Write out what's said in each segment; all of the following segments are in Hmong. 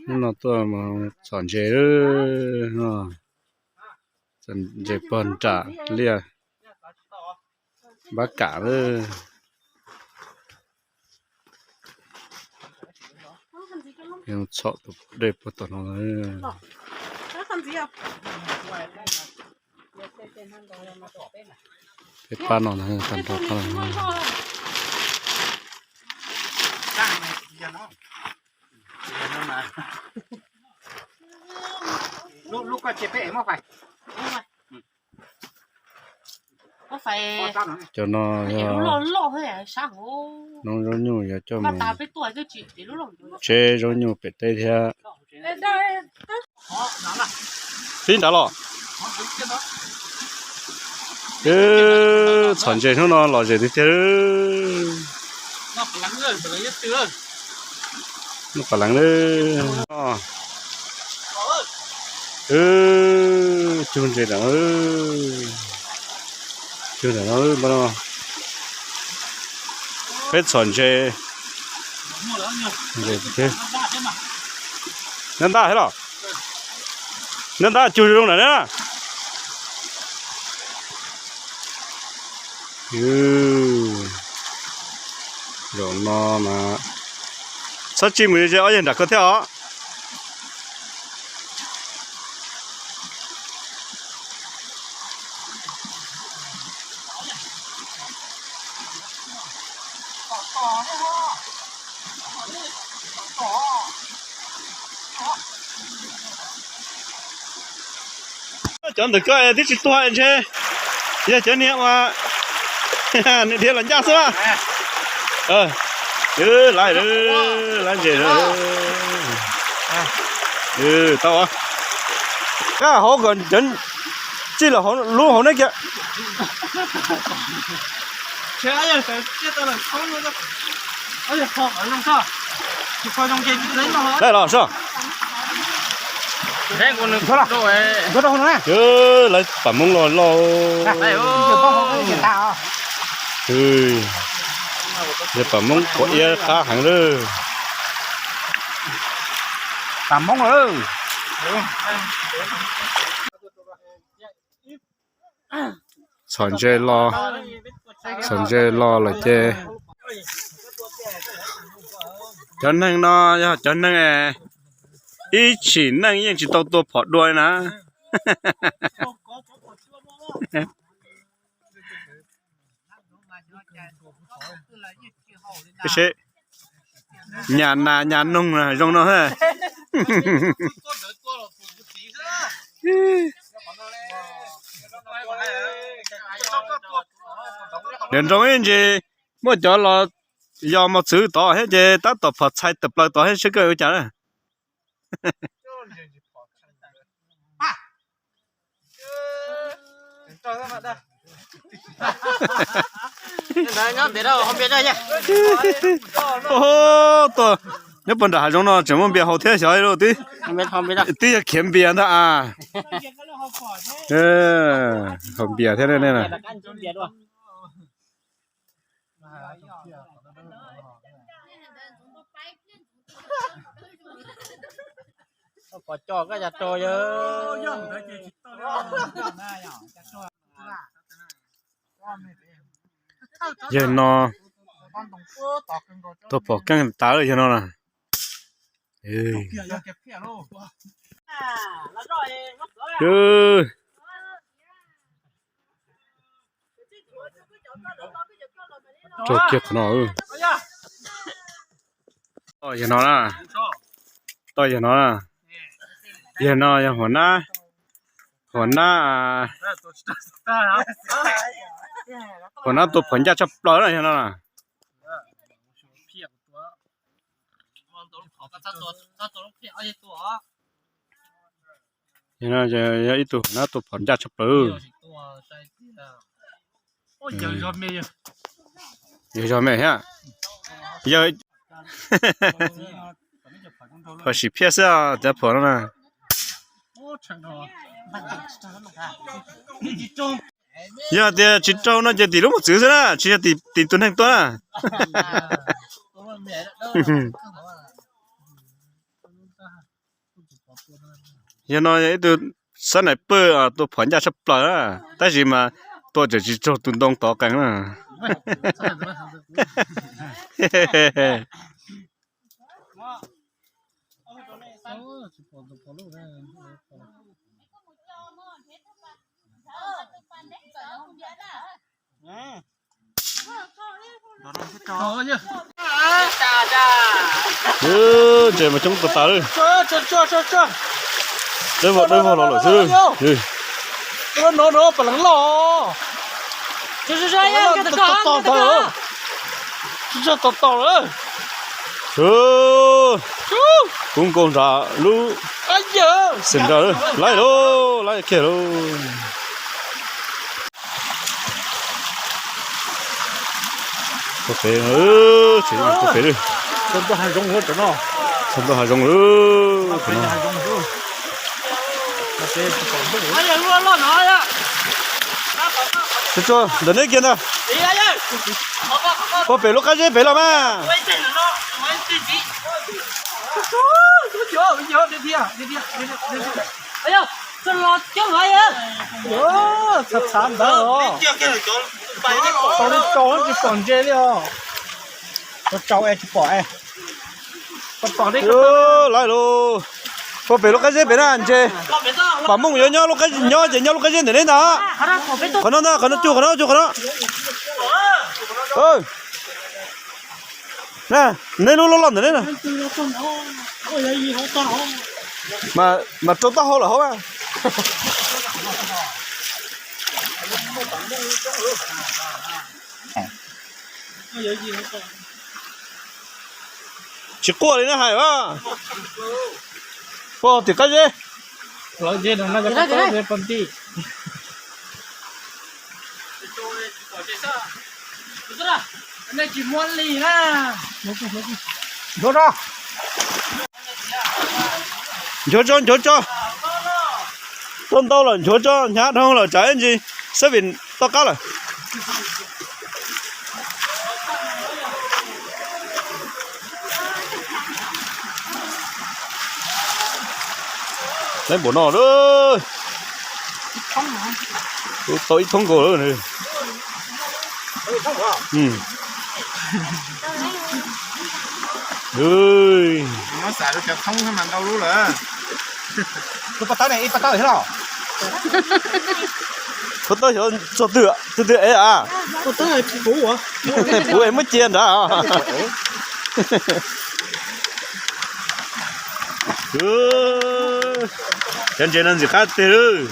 Hnub no tuaj mus txhom ntses, txhom ntses pog nram liaj npab kam lawm. Txhom tus dej puag tom no. Peb pab no, tag nrho pab no. Cov no yog noob zaub nyuj, yuav coj mus tseb zaub nyuj pem teb thiab. Tib nrad los. Txhom ntses hnub no lom zem tiag tiag. Noj pam leev. Cug ntses lawm. Cug ntawm no, peb txhom ntses. Ntab ntab thiab los? Ntab ntab cug zoo lawm na. Zaum no mas txhob tsis mus ze ob yawg nram ko thiab os. Cov ntawm ko twb tsis tuag ntshe yog cov niag uas nws dhia los ncaj xwb. Lab, lab ntses. Tau, hauv kom cov txij los lub hauv neb kiag. Lawm los soj. Lawv pam Hmoob los loj. Lawv pam Hmoob quav iab qab heev lawm. Pam Hmoob lawm. Txhom ntses los, txhom ntses los lawm ces cov neeg no yog cov neeg ib tsim neej yeej tsis tau tua phom dua li na. Seb, nyas nas nyas noog zoo no. Niam nroo ib ntsis muaj cov los yos mos txwv tod thiab ces tab tom phom txhais tawm plaws tod thiab seb koj ua cas na. Tuaj nyob puag nram hav zoov no tseem muaj npias haus thiab xyov. Twb yog khiav npias ntag as. Haus npias thiab ne. Yawg no tua phom keej tas yawg no na. Tau kiag qhov no. Tau yawg no na. Tau yawg no na. Yawg no yog huam nab, huam nab, huam nab tua phom ncaj tshaj plaws na yawg no na. Yawg no yog ib tug huam nab tua phom ncaj tshaj plaws. Yawg zog me thiab. Yawg phom sim phiaj xwb cov phom no na. Yog tias tsis raug no ces tim lub mos txwv xwb na, tsis yog tim tus neeg tuaj na. Yog no ib tug xab nais pawj tua phom ncaj tshaj plaws na, tab sis mas tua tseem tsis raug tus ntoo tod qees na. Ntses mas coob tas tas li. Dawb vog dawb vog los lawm xwb. Tos tos lawm. Kub nkaus nram lub xeem nra lawm, laib lauj, laib kiag lauj. Puag pem, puag pem lawm. Txog ntua hav zoov lawm. Tsuag tsuag ntawm neb kiag ntag. Puag pem lub qab zeb pem los mas. Txhav ntawd os. Tau li rau tsis pom ntses li os. Tau rau es tsis pom es. Laib lauj. Puag pem lub qab zeb pem na ntses. Pam Mooj yuav nyob lub qab, nyob ces nyob lub qab zeb ntawm neb ntag. Qhov no ntag, qhov no, cug qhov no, cug qhov no. Na, neb lub loj loj ntawm neb na. Mas rau taub hau lawm hauv a. Tsis quaj li na hais a. Puag tim qab zeb. Nchuav tso, nchuav tso. Tuaj ntau lawm nchuav tso, hnyav dhau lawm tsam ib ntsis xab vim toj qab lawm. Laib npaum no lawm. Tau ib thoob nkaus lawm. Puag ta xyov txog twg, twg twg es a. Puv es muab cia nrad. Cov ntses no ntxim qab tiag.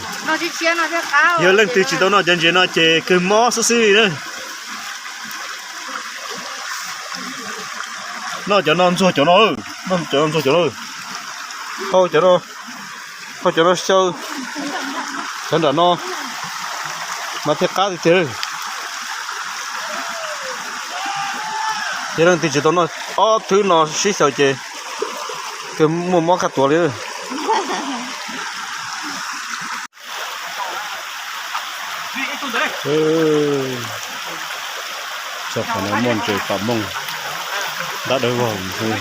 Yog leej twg tsis tau noj cov ntses no ces kawg mob xwb xwb na. Noj cov no ntxuag cov no, noj cov no ntxuag cov no. Hau cov no, hau cov no xyaw, cov nram no mas thiaj qab tiag tiag. Yog leej twg tsis tau noj ob thwb no sib xyaw ces kawg muaj mob kaj tuav li. Txog qhov no muaj ntses pam mooj, dab dawb vog xwb.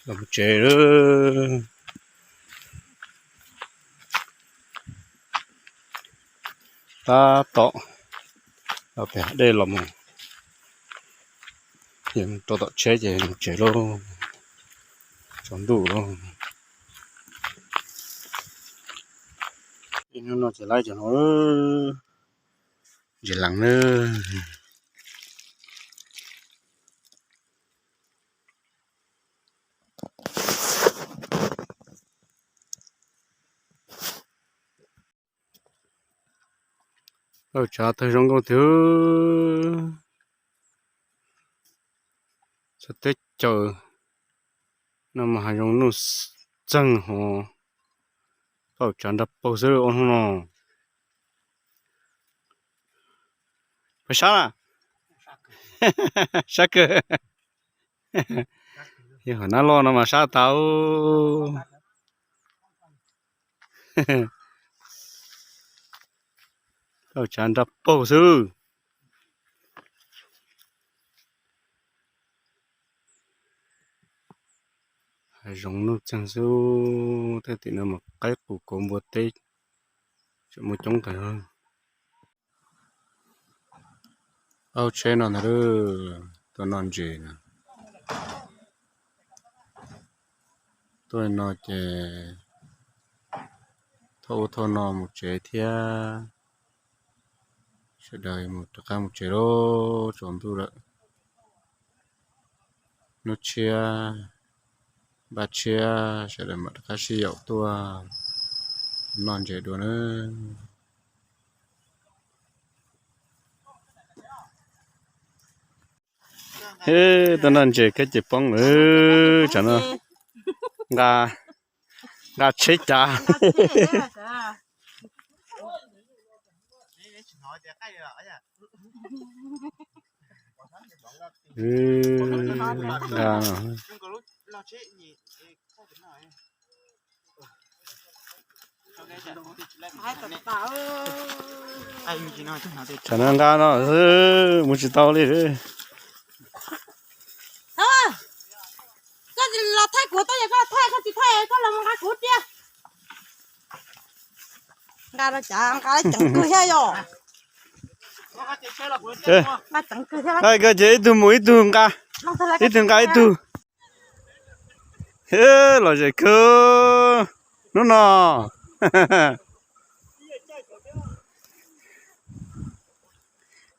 Los mus tsev lawm. Tab tom los pem hav dej los mus, rau tom tsheb ces mus tsev lauj. Tsaus ntuj lauj. Hnub no ces laib cov no, ntses lees na. Tsav tawg zoo nkauj tiag. Txog teb chaws No mas hav zoov nuj txeeg hov, tau tsav nrag paug xwb ua hnub no. Pab sab na, sab kawg. Yog hov nab loj no mas sab tas. Tau tsav nrag paug xwb. Hav zoov nuj txeeg xwb, tej tim no mas qaib qus kauv npua teb tseem muaj coob kawg. Aub tsheb no ntag, tuaj noj ntses na. Tuaj no ces thauj ub thauj no mus tsev thiab. Sawv daws mus rov qab mus tsev lauj, tsaus ntuj lawm. Hnub tshiab npaj tshiab sawv daws mam rov qab sib yaum tuaj noj ntses dua nawb. Tuaj noj ntses kab ces poob lawm, tsam no nqa, nqa tsheb cav. Nqa no. Tsam no nqa no xwb mus tsis tau li. Koj los thaij kuv, koj tsis thaij koj los mus nqa kuv tiag. Nqa los cas nqa ceev kawg thiab yom. Nqa ceev kawg thiab. Koj ces ib tug mus ib tug nqa, ib tug nqa ib tug. Lom zem kawg hnub no.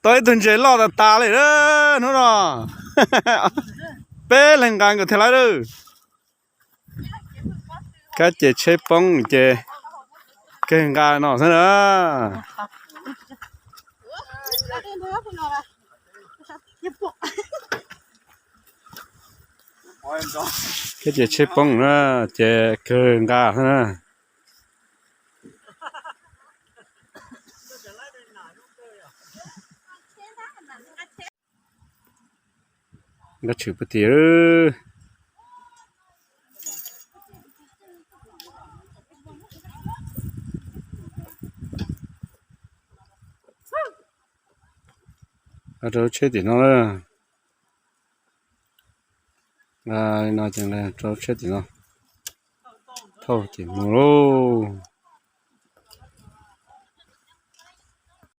Tau ib tug ntses loj tas tas li hnub no. Peb leeg nqa nkaus thiaj lawm. Kab ces tsheb poob ces kawg nqa no xwb na. Kab ces tsheb poob na, ces kawg nqa xwb na. Nqa tshwm puag tim. Nqa rau tsheb tim no. Nqa li no ces rau tsheb tim no. Thauj ces mus lauj.